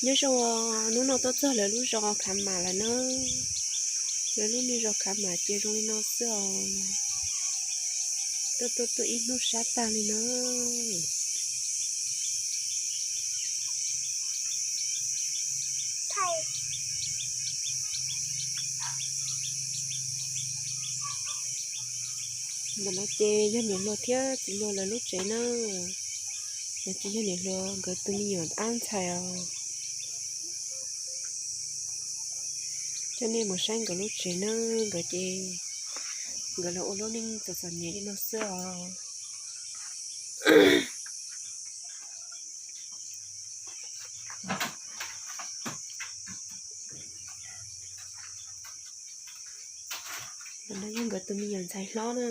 Nyob zoo, hnub no tuaj txog lawv lub zos Khav Mam lawm na. Lawv lub niag zos Khav Mam ces zoo li no xwb os. Tuaj tuaj tuaj ib hnub sab tag li na. Ntawm no ces yog niam hluas thiab txiv hluas lawv lub tsev na. No ces yog niam hluas nkawd tus me nyuam ab ntxhais os. Coj nej mus saib nkawd lub tsev na, nkawd ces nkawd los ua lub neej txom txom nyem li no xwb os. Ntawm no yog nkawd tus me nyuam ntxhais hlob na.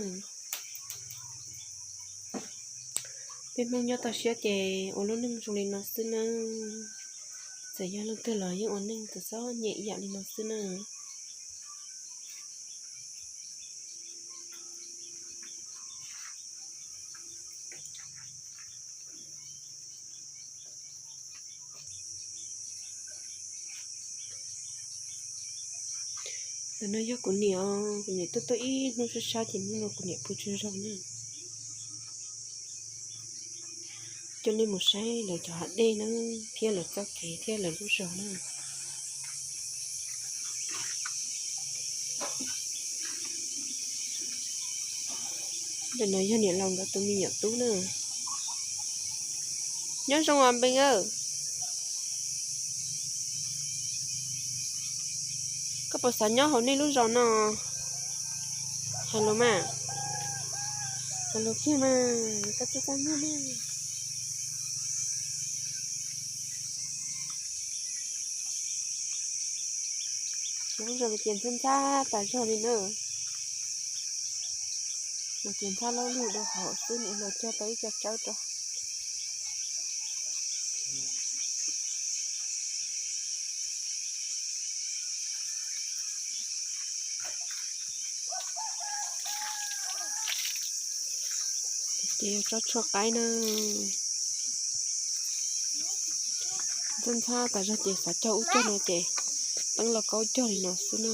Peb Hmoob nyob toj siab ces ua lub neej zoo li no xwb na. Txawm yog leej twg los yeej ua neej txom txom nyem ib yam li no xwb na. Ntawm no yog kuv niam, kuv niam tuaj tuaj ib hnub sab sab ces hnub no kuv niam pw tsaug zog na. Coj nej mus saib lawv cov hav dej na, thiab lawv txoj kev thiab lawv lub zos na. Ntawm no yog niam laus nkawd tus me nyuam tub na. Nyob zoo os Npees aw. Koj puas xav nyob hauv nej lub zos no? Hais lus mas. Hais lus kiag mas, koj txaj txaj muag na. Lub zos no ces ntxhab ntxhab tas zog li na. No ces ntxhab loj lug rau hauv xwb, niam hluas cog tau ib co tsawb rau. Ces yog tsob tshuaj qaib na. Ntxhab ntxhab tas zog ces xav cog ub cog no ces teeb los kaub cog li no xwb na.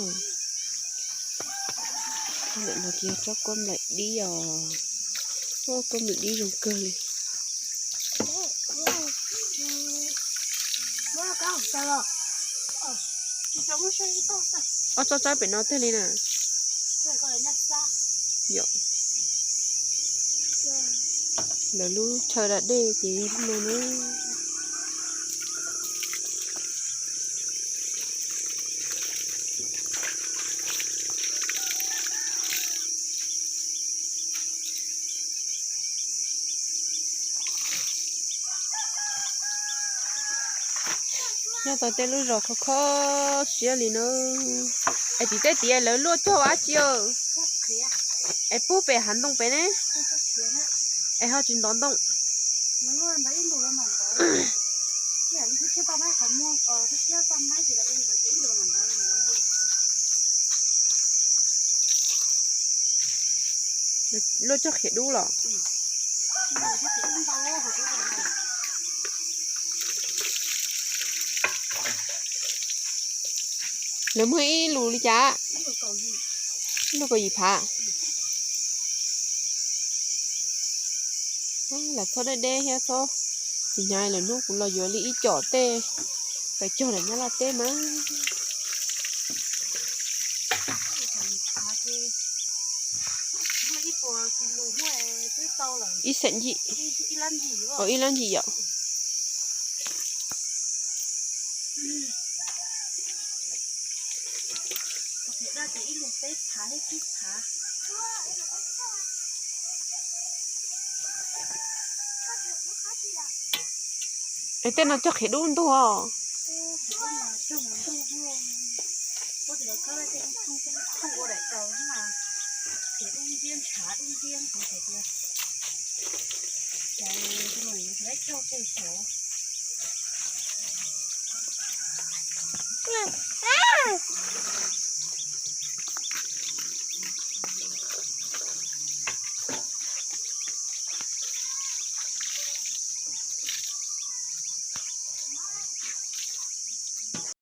Ntawm no ces yog tsob kua nplaim dib os. Ua kua nplaim dib zoo kawg li. Ob tsob tsawb pem no tiag li na. Yog lawv lub chaw da dej ces yog lub no na. Nyob tau tej lub zos khov kho siab li na. Es tim tej tid lawv luaj cog ua dab tsi? Es pub pem hav ntoo pem ne, es ho tsis ntov ntoo. Luaj cog qhiav dub los? Lawv muag ib lus li cas? Ib lus kaum yim phav. Lam txhob deb deb thiab txhob, tsis hnyav lwm hnub kuv los yuav li ib com tej, pais cog ntawm Nyab Laj teb mas. Ib xeem ncim, ib lab ncim yom. Es tej no cog qhiav dub ntug os.